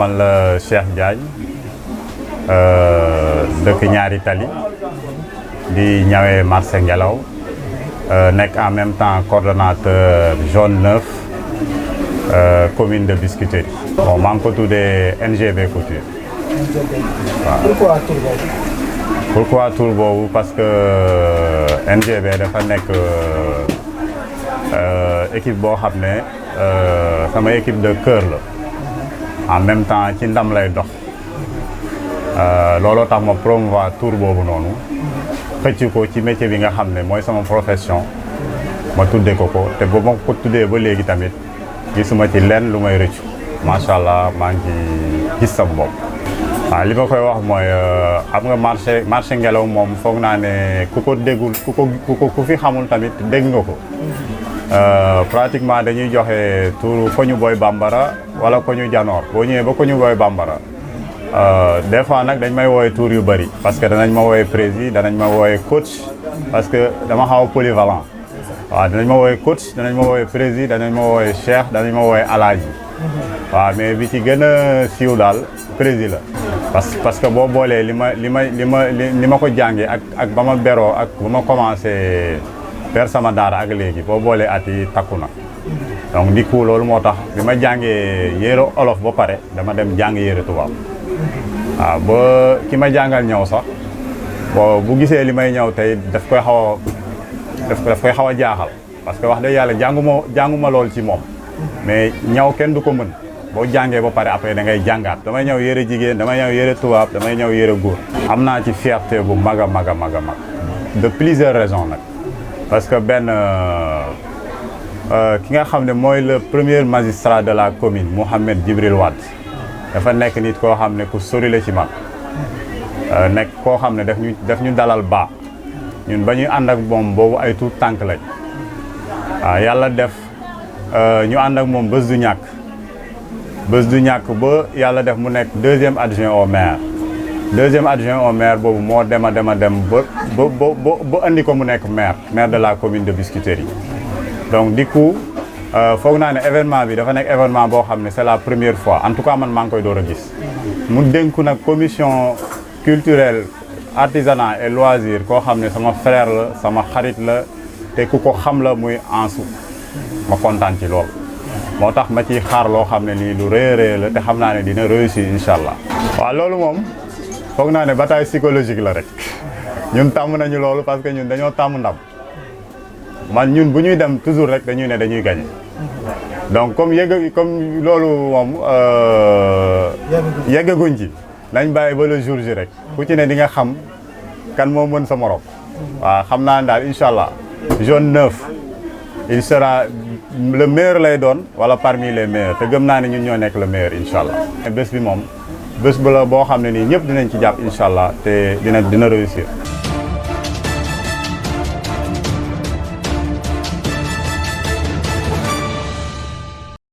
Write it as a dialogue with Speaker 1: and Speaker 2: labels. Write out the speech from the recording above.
Speaker 1: man la Cheikh Diagne dëkk Ñaari Tali di ñawee marché Ngelaw nekk en même temps coordonnateur zone 9 commune de Biscuiterie. Bon maa ngi ko tuddee NGB Couture.
Speaker 2: Pourquoi tur boobu?
Speaker 1: Pourquoi tur boobu parce que NGB dafa nekk équipe boo xam ne sama équipe de cœur la en même temps ci ndam lay dox looloo tax ma promouvoir tur boobu noonu xëcc ko ci métier bi nga xam ne mooy sama profession ma tuddee ko te ba ma ko tuddee ba léegi tamit gisuma ci lenn lu may rëccu macha allah maa ngi gis sama bopp. waaw li ma koy wax mooy xam nga marché Ngelaw moom foog naa ne ku ko déggul ku fi xamul tamit dégg nga ko. Pratiquement dañuy joxe turu Koñu Boy Bambara wala Koñu Janoor boo ñëwee ba Koñu Boy Bambara des fois nag dañ may wooye tour yu bëri parce que danañ ma wooye président danañ ma wooye coach parce que dama xaw a polyvalent. waaw danañ ma wooye coach danañ ma wooye président danañ ma wooye cheikh danañ ma wooye alaaji. waaw mais bi ci gën a siiw daal président la. parce que boo boolee li ma ko jàngee ak ba ma beroo ak ba ma commencé per sama daara ak léegi boo boolee at yi takku na. donc di coup loolu moo tax bi ma jàngee yére olof ba pare dama dem jàng yére tubaab. waaw ba ki ma jàngal ñëw sax bon bu gisee li may ñëw tey daf koy xaw a jaaxal parce que wax dëgg yàlla jànguma lool ci moom mais ñëw kenn du ko mën boo jàngee ba pare après da ngay jàngaat. damay ñëw yére jigéen damay ñëw yére tubaab damay ñëw yére góor. am naa ci fierté bu mag a mag de plusieurs raisons nag parce que benn ki nga xam ne mooy le premier magistrat de la commune Mouhamed Djibril Wade dafa nekk nit koo xam ne ku sori la ci man nekk koo xam ne daf ñu dalal baax ñun ba ñuy ànd ak moom boobu ay tuut tànk lañ waaw yàlla def ñu ànd ak moom bés du ñàkk ba yàlla def mu nekk deuxième adjoint au maire boobu moo dem ba andi ko mu nekk maire de la commune de Biscuiterie. donc du coup foog naa ne événement bi dafa nekk événement boo xam ne c'est la première fois en tout cas man maa ngi koy door a gis mu dénku nag commission culturelle artisanat et loisir koo xam ne sama frère la sama xarit la te ku ko xam la muy Ansou ma kontaan ci lool moo tax ma ciy xaar loo xam ne lii lu rëy a rëy la te xam naa ne dina réussir incha allah. waaw loolu moom foog naa ne bataille psychologique la rek ñun tàmm nañu loolu parce que ñun dañoo tàmm ndam man ñun bu ñuy dem toujours rek dañuy ne dañuy gagner donc comme loolu moom yeggaguñ ci nañ bàyyi ba le jour ji rek ku ci ne di nga xam kan moo mën sa morom. waaw xam naa ne daal incha allah zone 9 il sera le meilleur lay doon wala parmi les meilleurs te gëm naa ne ñun ñoo nekk le meilleur incha allah. bés bi moom bés bu la boo xam ne nii ñëpp dinañ ci jàpp incha allah te dina réussir.